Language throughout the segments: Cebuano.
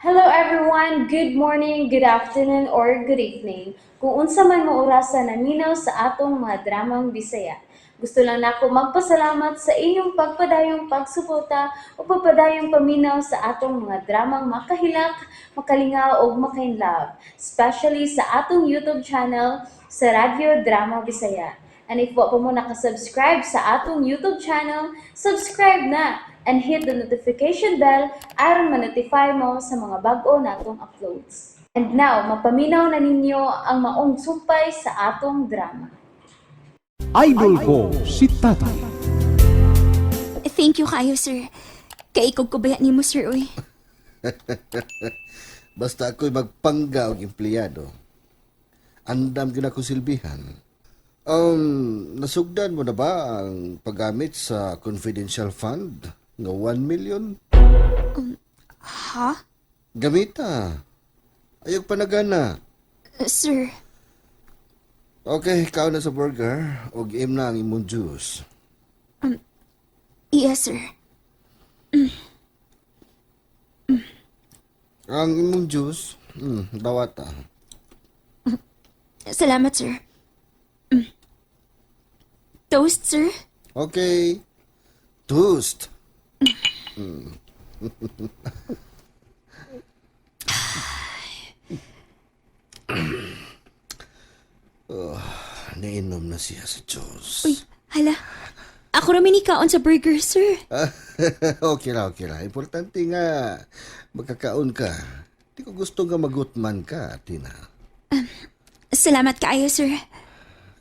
Hello everyone! Good morning, good afternoon, or good evening. Kung unsa man mo orasa naminaw sa atong mga dramang Bisaya. Gusto lang nako magpasalamat sa inyong pagpadayong pagsuporta o pagpadayong paminaw sa atong mga dramang makahilak, makalingaw ug makainlove, especially sa atong YouTube channel sa Radyo Drama Bisaya. And if wa pa mo nakasubscribe sa atong YouTube channel, subscribe na and hit the notification bell aron ma-notify mo sa mga bag-o natong uploads. And now, mapaminaw na ninyo ang maong sumpay sa atong drama. Idol ko si Tatay. Thank you kayo, sir. Kaikog ko ba yan nimo, sir, uy? Basta ako'y magpangga og empleyado. Andam gyud ako silbihan. Nasugdan mo na ba ang paggamit sa confidential fund nga 1 million? Ha? Gamita. Ayog panagana. Sir, Okay, ikaw na sa burger og im na ang imong juice. yes, sir. Ang imong juice, dawata. Salamat, sir. Toast, sir? Okay. Toast. Oh, nainom na siya sa juice. Uy, hala. Ako ramin ikaon sa burger, sir. Okay ra, okay ra. Importante nga magkakaon ka. Di ko gusto nga magutman ka, Tina. Salamat kaayo, sir.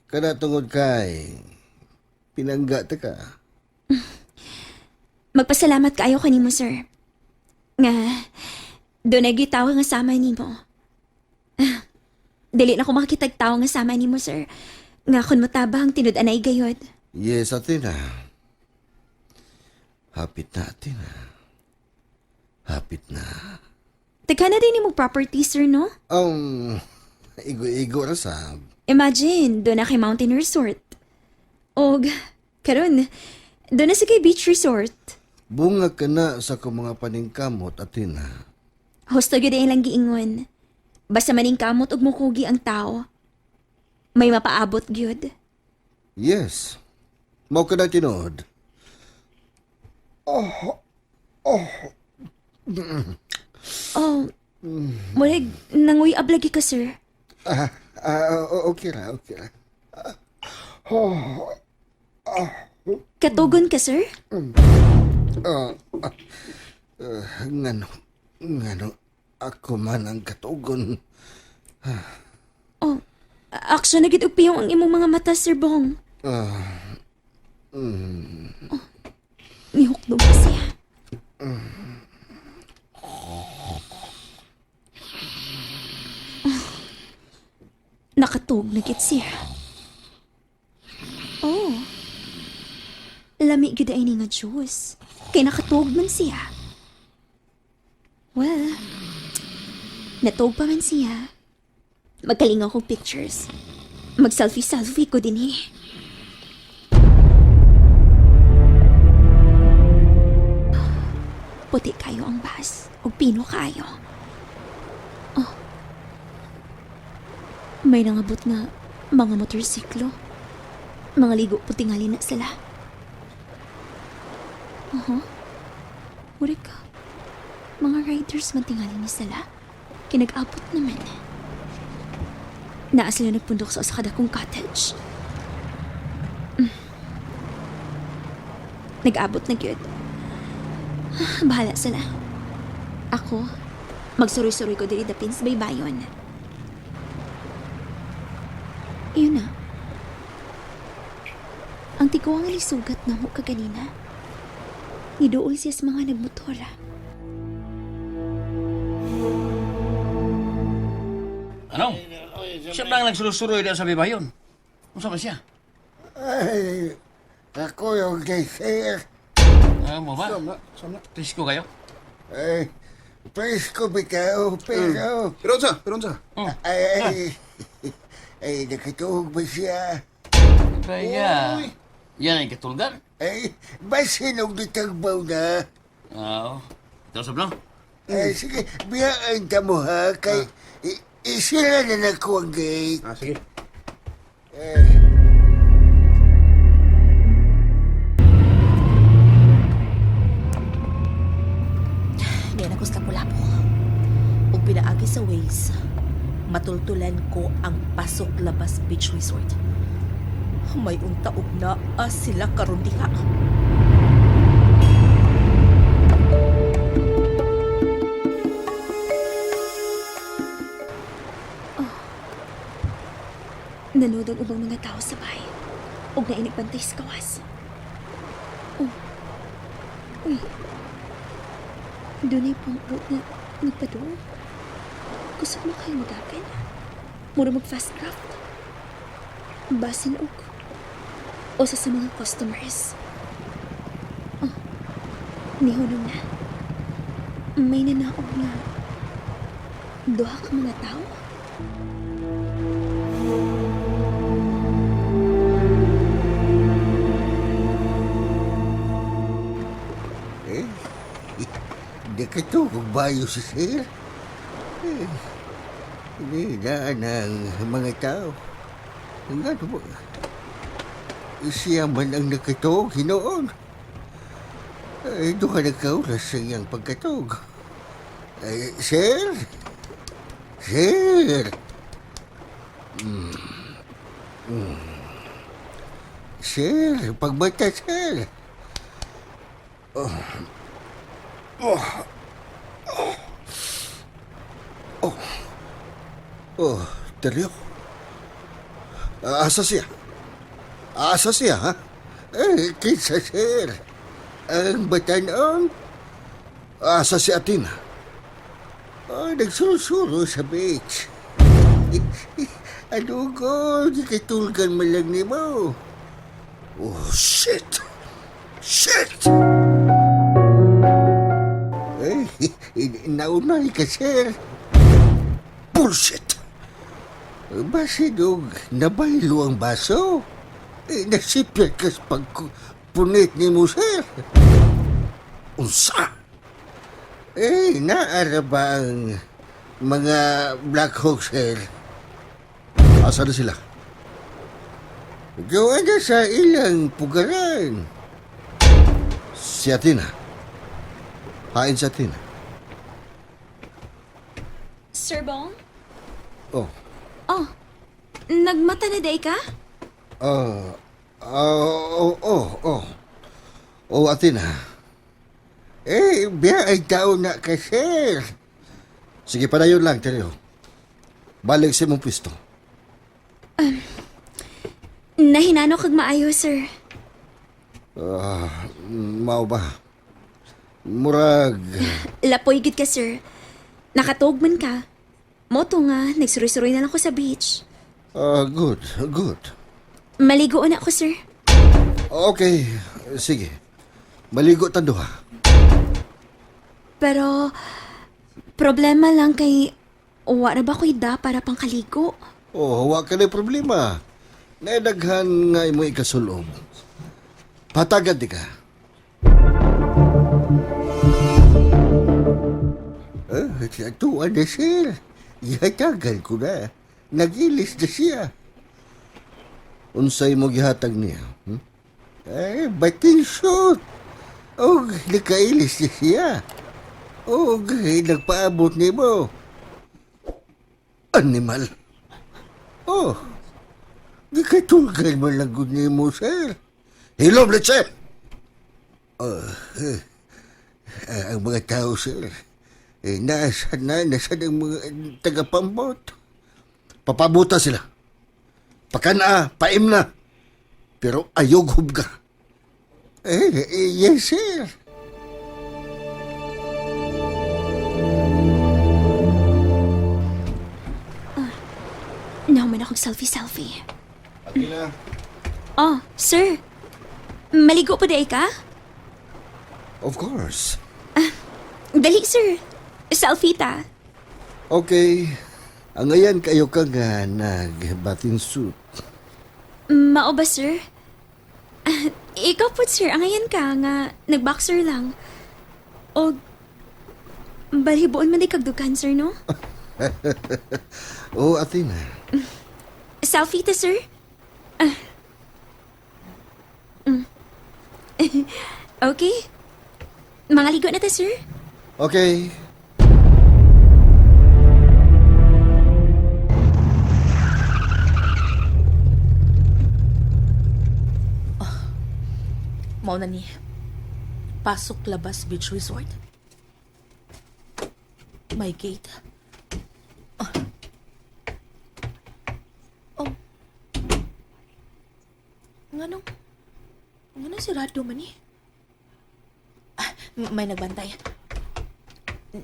Kada tungod kay pinangga ta ka. Magpasalamat kaayo kanimo, sir. Nga, doon ay gitawa nga sama nimo. Ah, dili na ko makakitag tawo nga sama nimo, sir. Nga kun motabang tinud-anay gayod. Yes, Athena. Hapit na, Athena. Hapit na. Tagka na din nimo property, sir, no? Igo-igo ra sab. Imagine, doon na kay Mountain Resort. Og, karon, doon na sa kay Beach Resort. Bunga ka na sa akong mga paningkamot, Athena. Husto gyud ang ilang giingon. Basta maning kamot og mukugi ang tao. May mapaabot gyud. Yes. Mao ka na tinuod. Oh, murag nanguyab lagi ka, sir. Ah, ah, okay ra, okay ra. Katugon ka, sir? Ah, ah, ah, ngano, ngano, ako man ang katugon. Oh, action na gid og piyong ang imong mga mata, Sir Bong. Ah, Oh, nihukdog pa siya. Oh, nakatug na gid siya. Oh. Lami gid ay ni nga juice. Kay nakatug man siya. Well, natug pa man siya. Magkalingaw kong pictures. Mag-selfie-selfie ko din eh. Puti kayo ang bus o pino kayo. Oh. May nangabot nga mga motorsiklo. Mga ligo puti nga na sila. Oho. Uri ka. Mga riders man tingali ni sila. Kinag-abot naman. Naa sila nagpundok sa usa ka dakong cottage. Nag-abot na gyud. Ah, bahala sila. Ako, magsuroy-suroy ko diri dapin sa baybayon. Iyon na. Ang tiguang lisugat na mo kaganina. Niduol siya sa mga nagmotora. Ano? Siya lang nagsurusuroy na sa bibayon. Unsa man siya? Ay, ako yung kay sir. Ah, mo ba? Presko kayo? Ay, presko bitaw, pero... Pero unsa? Pero unsa? Ay, ay, ay, nakatuog ba siya? Kaya, yan ay katulgan. Ay, basin og ditagbaw na. Oo. Ito sa blang. Eh, sige, biyaan ta mo ha, kay isira na na ko ang gate. Ah, sige. Niyan ako sa Lapu-Lapu. Ug pinaagi sa Waze, matultulan ko ang Pasok Labas Beach Resort. May unta og naa sila karon diha. Nanood ang ubang mga tao sa bahay. Ug nainigbantay sa kawas. Oh. Uy. Dunay pumpo na nagpadung. Kusog mo kayo magapin. Mura mag fast craft. Basin og. Usa sa mga customers. Oh. Nihunong na. May nanaog nga. Duha ka mga tao. Eh, di ka to kung bayo si sir. Eh, hindi na ng mga tao. Nga po, siya man ang nakatuog hinoon. Eh, doon ka nagkaulas sa iyang pagkatog. Eh, sir? Sir? Sir, pagbata, sir. Oh, Teryo. Asa siya? Asa siya, ha? Eh, kinsa, sir? Ang batanon? Asa si Athena? Oh, nagsurusuro sa beach. Ano ko, di katulgan man lang ni mo. Oh, shit! Shit! Eh, naunay ka, sir. Bullshit! Basidog, nabaylo ang baso. Eh, nasipyat ka sa pagpunit ni mo, sir. Unsa? Eh, naara ba ang mga Black Hawk, sir? Asa na sila? Gawa na sa ilang pugaran. Si Athena. Hain si Athena. Sir Bong? Oh. Oh, nagmata na day ka? Ah, oh. Oh, Athena. Eh, biya ay tao na ka, sir. Sige, padayon lang, Teryo. Balik sa imong pwesto. Nahinano kag maayo, sir. Ah, mao ba? Murag, Lapoy gid ka, sir. Nakatog man ka. Moto nga, nagsuroy-suroy na lang ko sa beach. ah, good, good. Maligo na ako, sir. Okay, sige. Maligo tando ha. Pero, problema lang kay, wala ba ko'y da para pangkaligo? Oh, wa ka na problema. Naidaghan nga imo ikasulob. Patagad di ka. Eh, sa tuwa na, sir. Ihatagal ko na. Nagilis na siya. Unsay mo gihatag niya? Hmm? Eh, batin shoot. Og, nakailis na siya. Og, nagpaabot ni mo. Animal. Oh, gikatulgan mo lang gud ni mo, sir. Hilom, leche! Ah, ang mga tao, sir. Eh, nasa na, nasa ang mga tagapambot. Papabuta sila. Pakanaa, paim na. Pero ayog hubga. Eh, eh, yes, sir. Nahuman akong selfie-selfie. Athena. Oh, sir. Maligo pa day ka? Of course. Dali, sir. Selfie ta. Okay. Ang ayan kayo ka nga nag-bathing suit. Mao ba, sir? Ah, ikaw po, sir. Ang ayan ka nga, nag-boxer lang. O, Balhiboon man di kag dughan, sir, no? Oo, Athena. Selfie ta, sir? Ah. Okay. Mga ligo na ta, sir. Okay. Mao na ni. Pasok Labas Beach Resort. May gate. Ah. Oh. Nganong? Nganong sirado man ni? Ah, may nagbantay.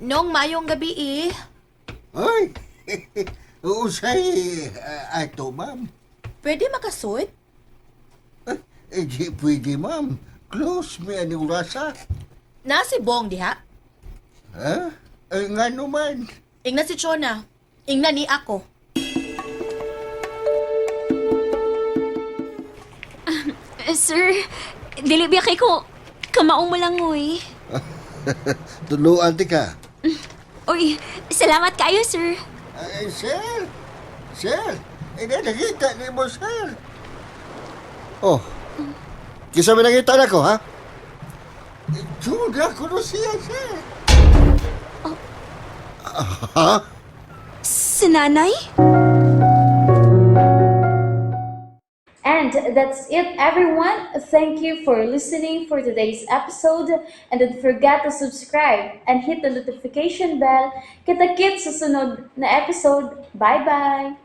Nong mayong gabi eh. Ay! Usay, ato, ma'am. Pwede makasud? Eh, di pwede, ma'am. Close, may ani orasa. Na si Bong diha. Ha? Eh, nga naman. Ingna si Chona. Ingna ni ako. Sir, dili biya kay ko kamaong mo lang, oy. Tuluan ti ka. Uy, salamat kayo, sir. Ay, sir! Sir! Eh, nakita ni mo, sir. Oh. Kisa may nakita na ko, ha? Chuna ko no siya, sir. Ha? Si nanay? And that's it, everyone. Thank you for listening for today's episode. And don't forget to subscribe and hit the notification bell. Kita-kits sa sunod na episode. Bye-bye!